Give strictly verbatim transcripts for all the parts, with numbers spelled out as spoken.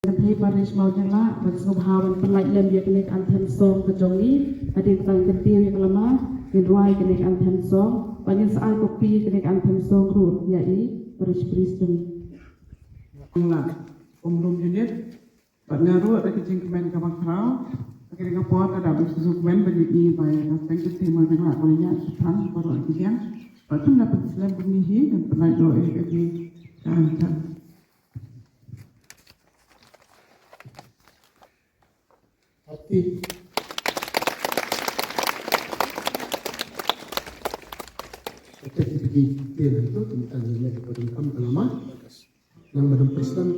Kynthei Parish Mawnianglah ban sngewbha ban pynlait lem ïa kane ka anthem song ka jong ngi. Hadien ba ngin kyntiew ïa ka lama, ngin rwai kane ka anthem song, ba ngin sa ai copy ïa kane ka anthem song ruh ïa i Parish Priest jong ngi. Mawnianglah, Umlum Unit, bad nga ruh da ka jingkmen kaba khraw. Ka dei ka por ka dei ban shu kmen ba ngi i ba ïa ka seng Kynthei Mawnianglah ka la ïaid shaphang baroh ki liang. Bad kum da pynslem ba ngi hi, ngan pynlait noh ïa ka jingkmen. Parti. Parti ki pigi tiada itu tentang ini kepada kamu lama. Yang madam president.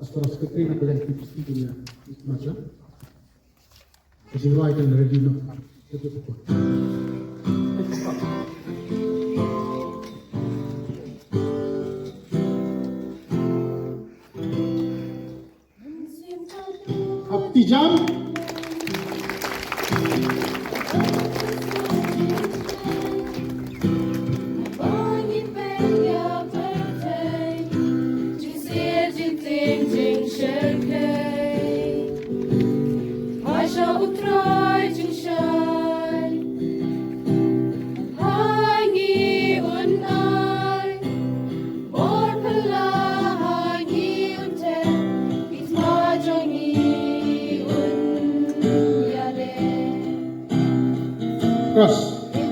Pastoral secretary nak kalian tipu sendiri ya. Macam. Kasi wai kan ready no. Hapti jam. Cross. Im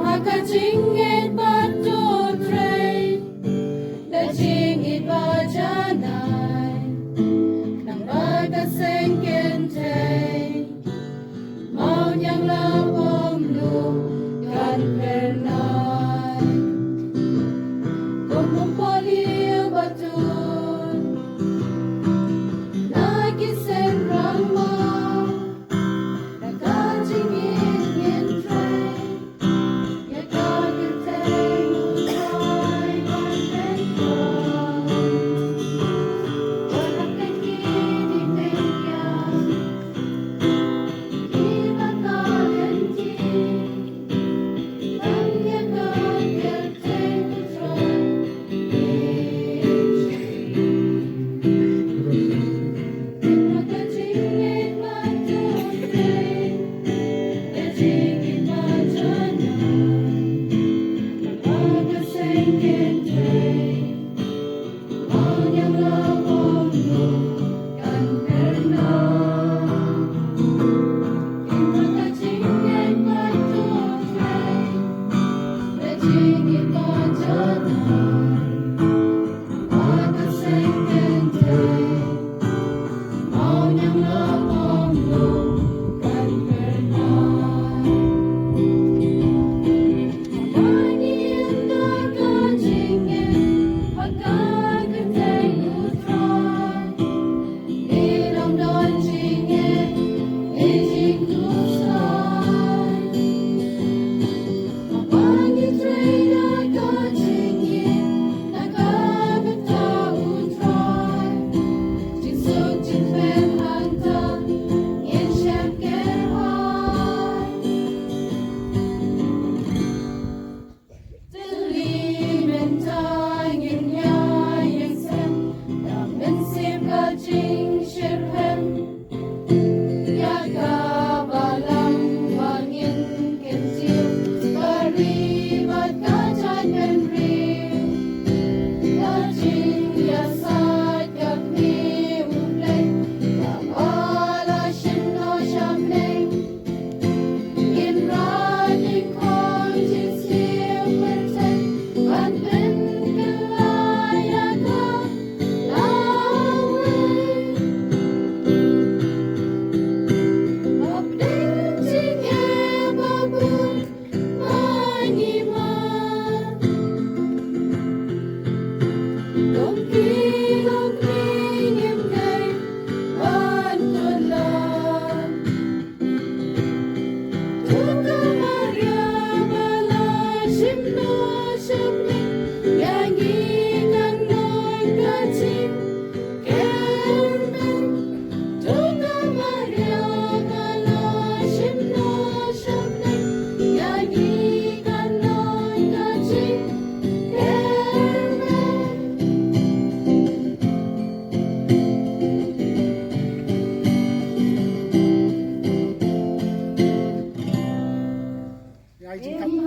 ha ka jingngeit bad dutrei, da jingïeit ba janai, nang ba ka seng kynthei. Ai jingkhap